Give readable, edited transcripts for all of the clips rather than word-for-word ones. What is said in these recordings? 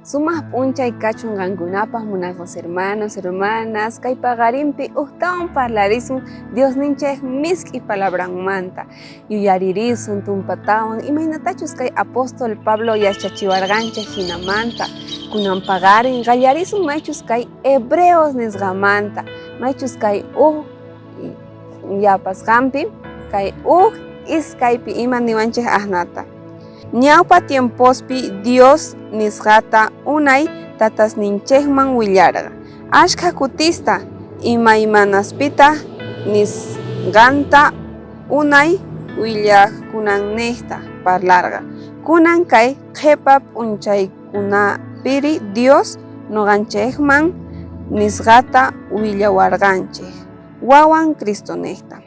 Sumaj p'unchay kachun qankunapaj munasqas hermanos, hermanas, kay paqarinpi ujtawan parlarisun Diosninchej misk'i palabranmanta. Yuyaririsun tumpatawan imaynatachus kay apóstol Pablo yachachiwarqanchej jinamanta. Kunan paqarin qallarisun maychus kay Hebreos nisqamanta, maychus kay uj yapasqanpi, kay uj iskaypi ima niwanchej ajnata. Ñawpa tiempospi Dios nisqata unay tatasninchejman willarqa. Ashkha kutista imaymanaspitaj nisqanta unay willajkunannejta parlarqa. Kunan kay qhepa p'unchaykunapiri Dios noqanchejman nisqata willawarqanchej, Wawan Cristonejta.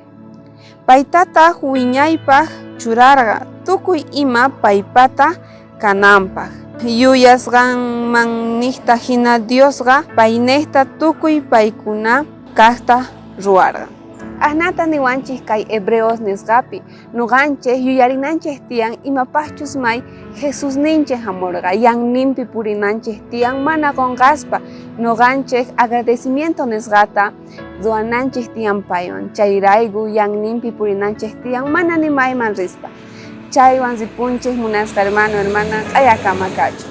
Paytataj wiñaypaj churarqa tukuy ima paypata kananpaj. Yuyasqanmannejta jina Diosqa paynejta tukuy paykuna kajta ruwarqa. Ajnata niwanchej kay Hebreos nisqapi, Noqanchej yuyarinanchej tiyan imapajchus may Jesusninchej jamorqa, yanninpi purinanchej tiyan mana qonqaspa. Noqanchej agradecimiento nisqata ruwananchej tiyan paywan, chayrayku yanninpi purinanchej tiyan mana ni mayman rispa. Chaywan ripunchej munasqa hermano, hermana, q'ayakama kachun.